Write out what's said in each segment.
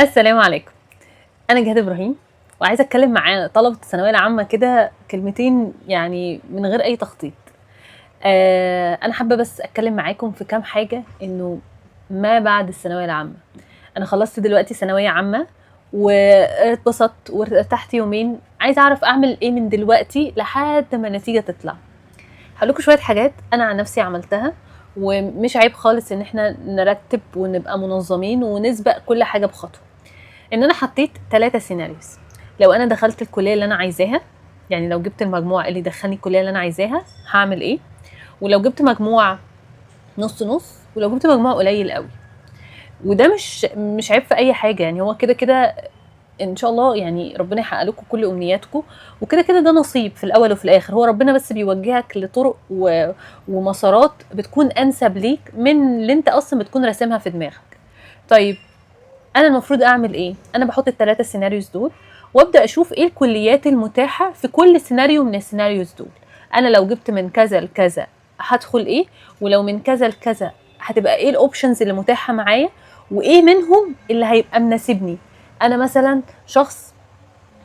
السلام عليكم. انا جهاد ابراهيم، وعايزه اتكلم مع طلبه الثانوية العامة كده كلمتين، يعني من غير اي تخطيط. انا حابة بس اتكلم معاكم في كام حاجة انه ما بعد الثانوية العامة. انا خلصت دلوقتي ثانوية عامة واتبسطت وارتحت يومين، عايزه اعرف اعمل ايه من دلوقتي لحد ما النتيجة تطلع. هقول لكم شوية حاجات انا عن نفسي عملتها، ومش عيب خالص ان احنا نرتب ونبقى منظمين ونسبق كل حاجة بخطوة. ان انا حطيت 3 scenarios. لو انا دخلت الكلية اللي انا عايزاها، يعني لو جبت المجموع اللي يدخلني الكلية اللي انا عايزاها هعمل ايه، ولو جبت مجموع نص نص، ولو جبت مجموع قليل قوي. وده مش عيب في اي حاجة، يعني هو كده كده ان شاء الله يعني ربنا يحقق لكم كل امنياتكم، وكده كده ده نصيب في الاول وفي الاخر. هو ربنا بس بيوجهك لطرق ومسارات بتكون انسب ليك من اللي انت اصلا بتكون راسمها في دماغك. طيب انا المفروض اعمل ايه؟ انا بحط ال3 scenarios دول وابدا اشوف ايه الكليات المتاحة في كل سيناريو من ال scenarios دول. انا لو جبت من كذا لكذا هدخل ايه، ولو من كذا لكذا هتبقى ايه ال options اللي متاحة معايا، وايه منهم اللي هيبقى مناسبني. انا مثلا شخص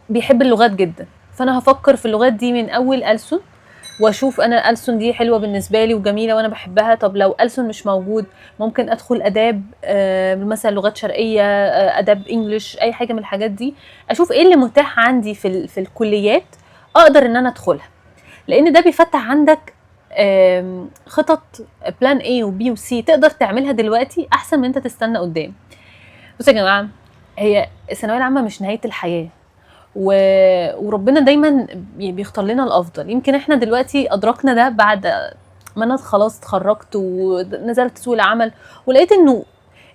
بيحب اللغات جدا، فانا هفكر في اللغات دي من اول ألسن، واشوف انا ألسن دي حلوة بالنسبة لي وجميلة وانا بحبها. طب لو ألسن مش موجود ممكن ادخل اداب، مثلا لغات شرقية، اداب English، اي حاجة من الحاجات دي. اشوف ايه اللي متاح عندي في الكليات اقدر ان انا ادخلها، لان ده بيفتح عندك خطط plan A و B و C تقدر تعملها دلوقتي احسن من انت تستنى قدام. بصوا يا جماعة، هي الثانوية العامة مش نهاية الحياة، وربنا دايما بيختار لنا الافضل. يمكن احنا دلوقتي ادركنا ده بعد ما انا خلاص اتخرجت ونزلت سوق العمل، ولقيت انه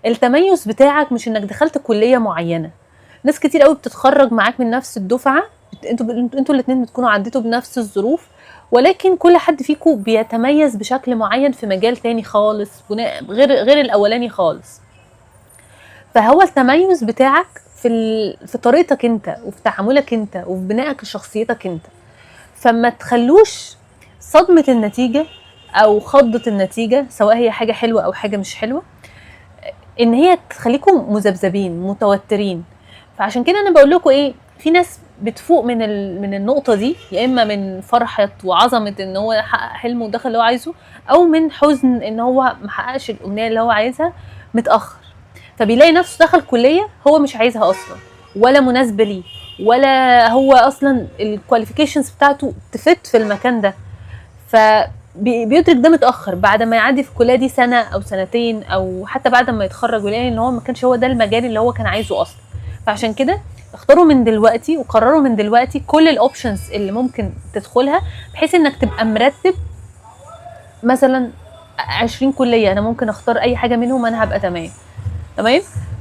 التميز بتاعك مش انك دخلت كليه معينة. ناس كتير قوي بتتخرج معاك من نفس الدفعة، انتوا الاتنين بتكونوا عديتوا بنفس الظروف، ولكن كل حد فيكم بيتميز بشكل معين في مجال تاني خالص، غير الاولاني خالص. فهو التميز بتاعك في طريقتك انت، وفي تعاملك انت، وفي بنائك لشخصيتك انت. فما تخلوش صدمة النتيجة او خضة النتيجة، سواء هي حاجة حلوة او حاجة مش حلوة، ان هي تخليكم مذبذبين متوترين. فعشان كده انا بقول لكم ايه، في ناس بتفوق من النقطة دي، يا اما من فرحة وعظمة ان هو حقق حلمه ودخل اللي هو عايزه، او من حزن ان هو ما حققش الامنية اللي هو عايزها متأخر، فبيلاقي نفسه دخل كلية هو مش عايزها أصلاً، ولا مناسبة ليه، ولا هو أصلاً ال qualifications بتاعته تفت في المكان ده. فبيدرك ده متأخر بعد ما يعدي في الكلية دي سنة أو سنتين، أو حتى بعد ما يتخرج ويلاقي إن هو ما كانش هو ده المجال اللي هو كان عايزه أصلاً. فعشان كده اختاروا من دلوقتي وقرروا من دلوقتي كل ال options اللي ممكن تدخلها، بحيث إنك تبقى مرتب مثلاً 20 كلية، أنا ممكن أختار أي حاجة منهم، أنا هبقى تمام. تمام؟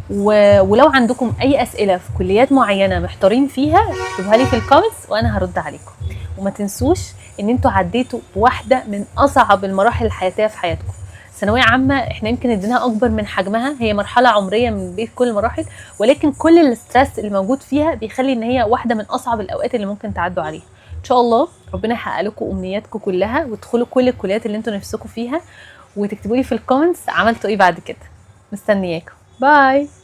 ولو عندكم أي أسئلة في كليات معينة محتارين فيها اكتبوها لي في ال comments وأنا هرد عليكم. وما تنسوش إن انتوا عديتوا بواحدة من أصعب المراحل الحياتية في حياتكم. ثانوية عامة احنا يمكن اديناها أكبر من حجمها، هي مرحلة عمرية من بين كل المراحل، ولكن كل ال stress اللي موجود فيها بيخلي إن هي واحدة من أصعب الأوقات اللي ممكن تعدوا عليها. إن شاء الله ربنا يحقق لكم أمنياتكم كلها وتدخلوا كل الكليات اللي انتوا نفسكم فيها، وتكتبوا لي في ال comments عملتوا إيه بعد كده. مستنياكم. bye.